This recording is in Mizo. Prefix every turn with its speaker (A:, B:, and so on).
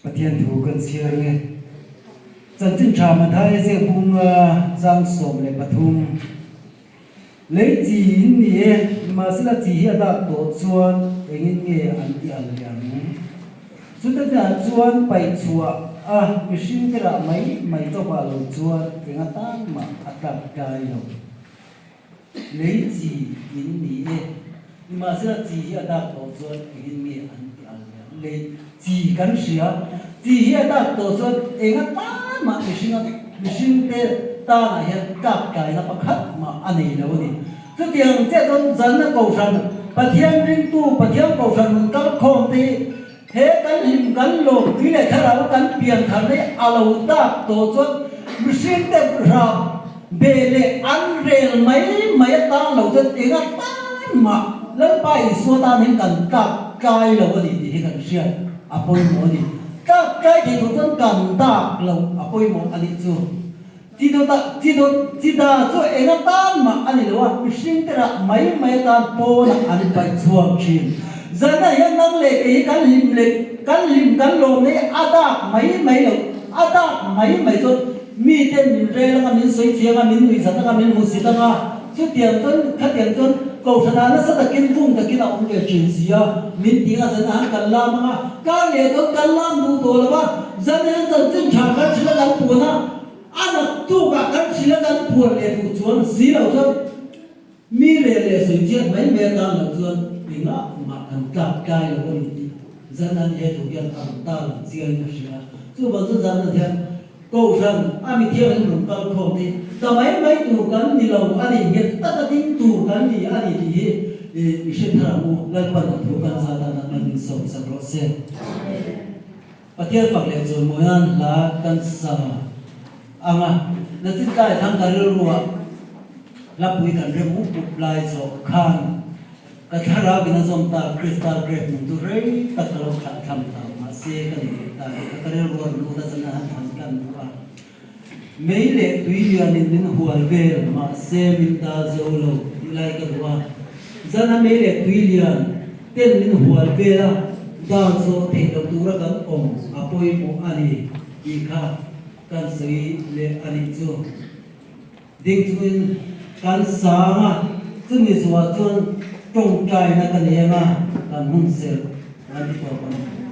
A: Pathian thu kan chhiar nge. Chanchin tha Mathaia ziak bunga chang 13. Lei chi in ni e, nimahsela chi hi a dak tawh chuan engin nge an ti al leh ang? Chute hnuah chuan paih chhuah a mihring te rah mai mai chauhah lo chuan eng atan mah a tlak tlai lo. Lei chi in ni e. Nimahsela chi hi a dak tawh chuan engin nge an ti al ve ang? Lei chi kan hria. Chi hi a dak tawh chuan eng atan mah mihringa mihringte tanah hian tlak tlaina pakhat mah a nei lo a ni. Chutiang chiah chuan zanna kohhran, Pathian ringtu, Pathian kohhran rawn kal khawm te hi He kan hlim kan lawm tui leh thlarau kan pian thar hi a lo dak tawh chuan mihringte rap be leh an rel mai mai atan lo chuan eng atan mah Lalpa Isua tan hian kan tlak tlai lo a ni tih hi kan hriat a pawimawh a ni. Tlak tlai thei tur chuan kan dak loh a pawimawh a nih chu. Chi dawtah chi dawt chi da chu eng atan mah a ni lo a, mihring te rah mai mai atan pawnah an paih chhuak thin. Zanah hian nang leh kei hi kan hlim leh kan hlim kan lawm nei a dak mai mai lo, a dak mai mai chuan miten min rel anga, min sawi thiang a, min nuihzat anga, min hmusit anga, chutiang chuan khatiang chuan kohhranah nasa takin vung takin a awm ve thin si a, min tih anga zanah han kan lam anga, kar leh chuan kan lam duh tawh lo a, zanah hian chanchin tha kan hrilh a kan puan a, A naktukah kan hrilh a kan phuar leh duh chuan si lo chuan mi rel leh sawi chiat mai mai atan lo chuan engah mah kan tlak tlai lo a ni tih zan an he thu hian a rawn ta lang chiangin ka hria. Chuvang chuan zan an hian Kohhran a mi thianghlim rawn kal khawm te hi ta mai mai tur kan ni lo a ni, nghet taka ding tur kan ni a ni tih hi i hre thar ang u, Lalpan a thu kan zat danah man min sawmsak rawh se. Pathian fak leh chawimawi nan hla kan sa ang a, Nachin tlai thang ka rilruah hlapui kan rem up up lai zawh khan ka thlarau in a zawm ta Krista grave nung chu rei tak ka lo thlah thlam ta mahse ka ni leh ta tih kha ka rilruah rawn lut a zan a han han tlan duh a. Mei leh tui lianin min hual vel mahse min dal zo lo tih lai ka duh a. Zan a mei leh tui lian ten min hual vel a, dal zawh theih loh tura kan awm a pawimawh a ni tih kha kan sawi leh a nih chu. Ding chungin kan sang a, chumi zuah chuan tawngtaina ka nei anga kan hun serh kan ti tawp ang.